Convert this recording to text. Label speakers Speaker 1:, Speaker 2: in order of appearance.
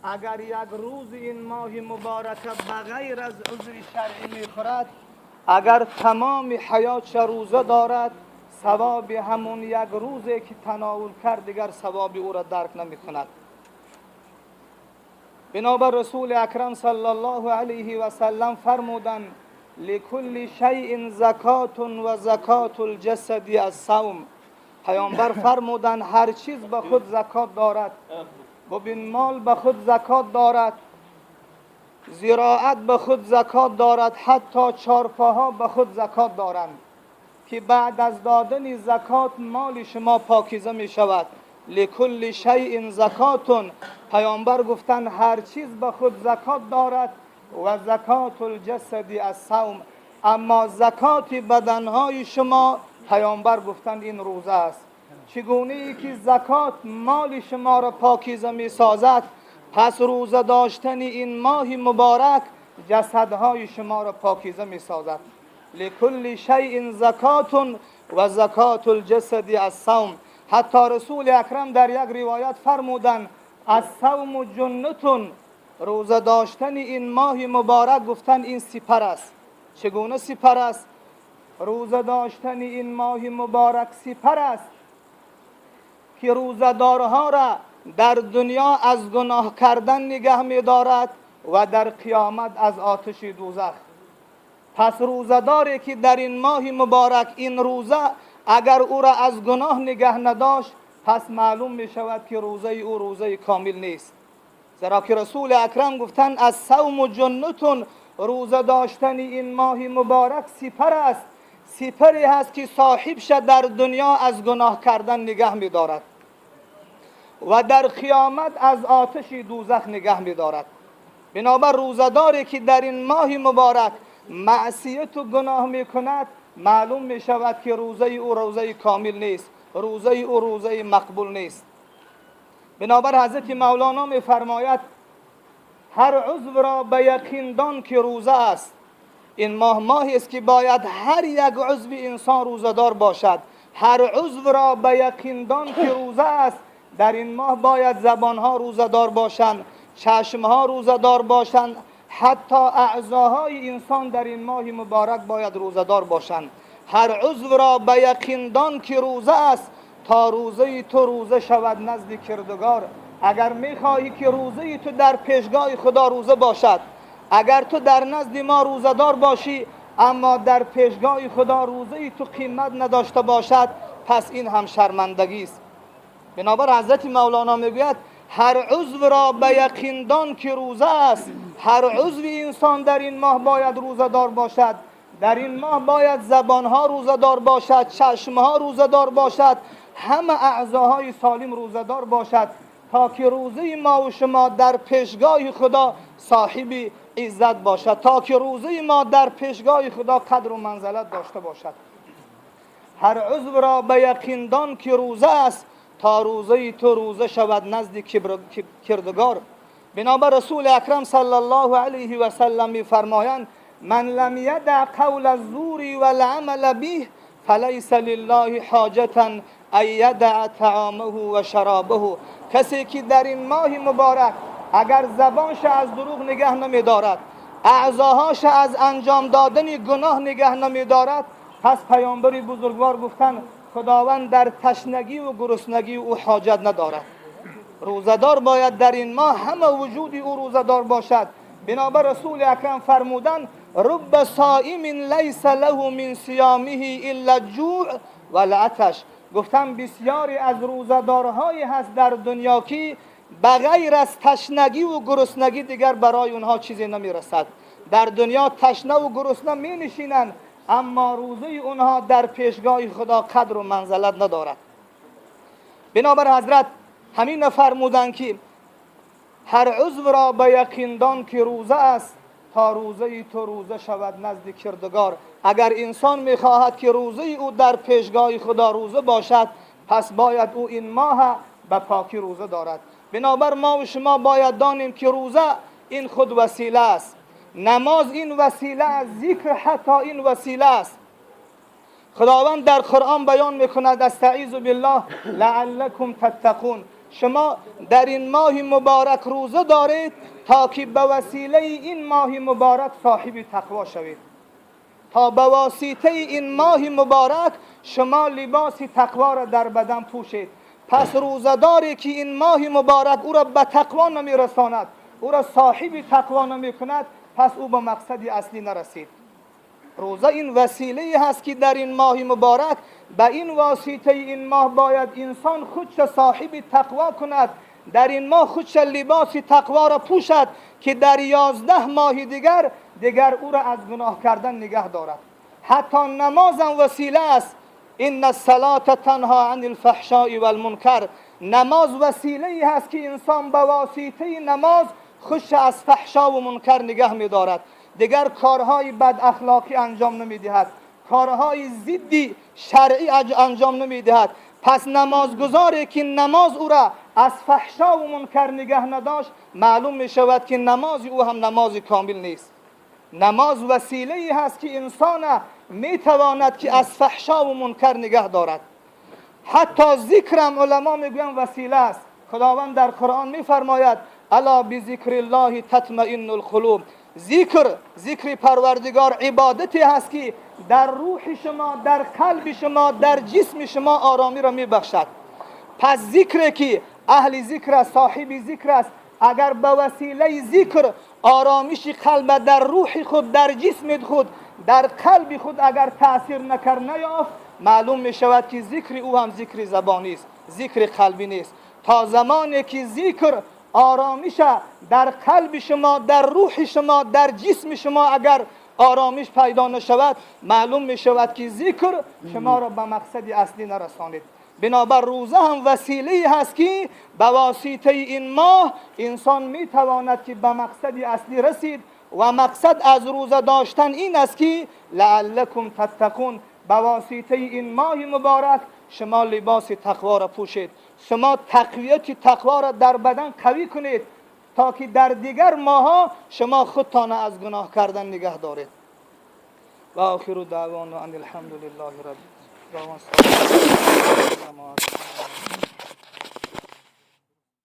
Speaker 1: Агар як рӯз ин моҳи муборака ба ғайр аз узри шаръӣ мехӯрад, агар тамоми ҳаёташ рӯза дорад, савоби ҳамон як рӯзе ки тановул кард, дигар савоби ӯро дарк намекунад. Бинобар Расули Акрам саллаллоҳу алайҳи васаллам фармуданд: ликулли шайъин закотун ва закотул ҷасади ас-савм. Паёмбар фармуданд: ҳар чиз ба худ закот дорад. Бибин, мол ба худ закот дорад, зироат ба худ закот дорад, ҳатто чорпоҳо ба худ закот доранд, ки баъд аз додани закот моли шумо покиза мешавад. Ликулли шайъин закотун. Паёмбар гуфтанд: ҳар чиз ба худ закот дорад ва закотул ҷасади ас-савм. Аммо закоти баданҳои шумо, паёмбар гуфтанд, ин рӯза аст. Чигунае ки закот моли шуморо покиза месозад, пас рӯза доштани ин моҳи муборак ҷасадҳои шуморо покиза месозад. Ликулли шайъин закотун ва закотул ҷасади ас-савм. Ҳатто Расули Акрам дар як ривоят фармуданд: ас-савму ҷуннатун. Рӯза доштани ин моҳи муборак, гуфтанд, ин сипар аст. Чигуна сипар аст? Рӯза доштани ин моҳи муборак сипар аст, ки рӯзадорҳоро дар дунё аз гуноҳ кардан нигаҳ медорад ва дар қиёмат аз оташи дӯзах. Пас рӯзадоре ки дар ин моҳи муборак ин рӯза агар ӯро аз гуноҳ нигаҳ надошт, пас маълум мешавад, ки рӯзаи ӯ рӯзаи комил нест. Зеро ки Расули Акрам гуфтанд: ас-савму ҷуннатун. Рӯза доштани ин моҳи муборак сипар аст, сипаре ҳаст, ки соҳибша дар дунё аз гуноҳ кардан нигаҳ медорад ва дар қиёмат аз оташи дӯзах нигаҳ медорад. Бинобар рӯзадоре ки дар ин моҳи муборак маъсият ва гуноҳ мекунад, маълум мешавад, ки рӯзаи ӯ рӯзаи комил нест, рӯзаи ӯ рӯзаи мақбул нест. Бинобар Ҳазрати Мавлоно мефармояд: ҳар узвро ба яқин дон, ки рӯза аст. Ин моҳ моҳест, ки бояд ҳар як узви инсон рӯзадор бошад. Ҳар узвро ба яқин дон, ки рӯза аст. Дар ин моҳ бояд забонҳо рӯзадор бошанд, чашмҳо рӯзадор бошанд, ҳатто аъзоҳои инсон дар ин моҳи муборак бояд рӯзадор бошанд. Ҳар узвро ба яқин дон, ки рӯза аст, то рӯзаи ту рӯза шавад назди кирдигор. Агар мехоҳӣ, ки рӯзаи ту дар пешгоҳи Худо рӯза бошад, агар ту дар назди мо рӯзадор бошӣ, аммо дар пешгоҳи Худо рӯзаи ту қимат надошта бошад, пас ин ҳам шармандагӣ аст. Бинобар Ҳазрати Мавлоно мегӯяд: ҳар узвро ба яқин дон, ки рӯза аст. Ҳар узви инсон дар ин моҳ бояд рӯзадор бошад. Дар ин моҳ бояд забонҳо рӯзадор бошад, чашмҳо рӯзадор бошад, ҳама аъзоҳои солим рӯзадор бошад, то ки рӯзаи мо ва шумо дар пешгоҳи Худо соҳиби иззат бошад, то ки рӯзаи мо дар пешгоҳи Худо қадру манзалат дошта бошад. Ҳар узвро ба яқин дон, ки рӯза аст, то рӯзаи ту рӯза шавад назди кирдигор. Бинобар Расули Акрам саллаллоҳу алайҳи васаллам мефармоянд: ман лам ядаъ қавла зури вал-амала биҳ фалайса лиллаҳи ҳоҷатан ан ядаъ таъомаҳу ва шаробаҳу. Касе ки дар ин моҳи муборак агар забонша аз дурӯғ нигаҳ намедорад, аъзоҳоша аз анҷом додани гуноҳ нигаҳ намедорад, пас паёмбари бузургвор гуфтанд, Худованд дар ташнагӣ ва гуруснагии ӯ ҳоҷат надорад. Рӯзадор бояд дар ин моҳ ҳама вуҷуди ӯ рӯзадор бошад. Бинобар Расули Акрам фармуданд: рубба соимин лайса лаҳу мин сиёмиҳи илла ҷӯъ вал-аташ. Гуфтанд, бисёре аз рӯзадорҳое ҳаст дар дунё, ки ба ғайр аз ташнагӣ ва гуруснагӣ дигар барои онҳо чизе намерасад. Дар дунё ташна ва гурусна менишинанд, аммо рӯзаи онҳо дар пешгоҳи Худо қадру манзалат надорад. Бинобар ҳазрат ҳамин фармуданд, ки ҳар узвро ба яқин дон, ки рӯза аст, то рӯзаи ту рӯза шавад назди кирдигор. Агар инсон мехоҳад, ки рӯзаи ӯ дар пешгоҳи Худо рӯза бошад, пас бояд ӯ ин моҳ ба покӣ рӯза дорад. Бинобар мо ва шумо бояд донем, ки рӯза ин худ васила аст, намоз ин васила аст, зикр ҳатто ин васила аст. Худованд дар Қуръон баён мекунад: астаъизу биллаҳ, лааллакум таттақун. شما در این ماه مبارک روزه دارید تا که به وسیله این ماه مبارک صاحب تقوا شوید، تا به واسطه این ماه مبارک شما لباس تقوا را در بدن پوشید. پس روزه‌داری که این ماه مبارک او را به تقوا نمیرساند، او را صاحب تقوا نمیکند، پس او به مقصد اصلی نرسید. روزه این وسیله هست که در این ماه مبارک به این واسطه این ماه باید انسان خودش صاحب تقوا کند، در این ماه خودش لباس تقوا را پوشد که در 11 ماه دیگر او را از گناه کردن نگه دارد. حتی نماز هم وسیله است. ان الصلاة تنها عن الفحشاء والمنکر. نماز وسیله ای هست که انسان به واسطه نماز خودش از فحشا و منکر نگه می‌دارد، دیگر کارهای بد اخلاقی انجام نمی‌دهد، کارهای ضدی شرعی انجام نمی‌دهد. پس نمازگزاری که نماز او را از فحشا و منکر نگه نداشت، معلوم می‌شود که نماز او هم نماز کامل نیست. نماز وسیله ای هست که انسان می‌تواند که از فحشا و منکر نگه دارد. حتی ذکرم علما میگویند وسیله است. خداوند در قرآن می‌فرماید الا بذکر الله تطمئن القلوب. ذکر پروردگار عبادتی هست که در روح شما، در قلب شما، در جسم شما آرامی را میبخشد. پس ذکری که اهل ذکر است، صاحب ذکر است، اگر به وسیله ذکر آرامش قلب در روح خود، در جسم خود، در قلب خود اگر تاثیر نکرد، نیافت، معلوم می شود که ذکر او هم ذکر زبانی است، ذکر قلبی نیست. تا زمانی که ذکر آرامش در قلب شما، در روح شما، در جسم شما اگر آرامش پیدا نشود، معلوم می شود که ذکر شما را به مقصد اصلی نرسانید. بنابر روزه هم وسیله هست که به واسطه این ماه انسان می تواند که به مقصد اصلی رسید و مقصد از روزه داشتن این است که لعلکم تتقون. به واسطه این ماه مبارک شما لباس تقوا را پوشید، شما تقویت تقوا را در بدن قوی کنید تا که در دیگر ماها شما خودتان از گناه کردن نگه دارید. و آخر دعوانا ان الحمد لله رب العالمین.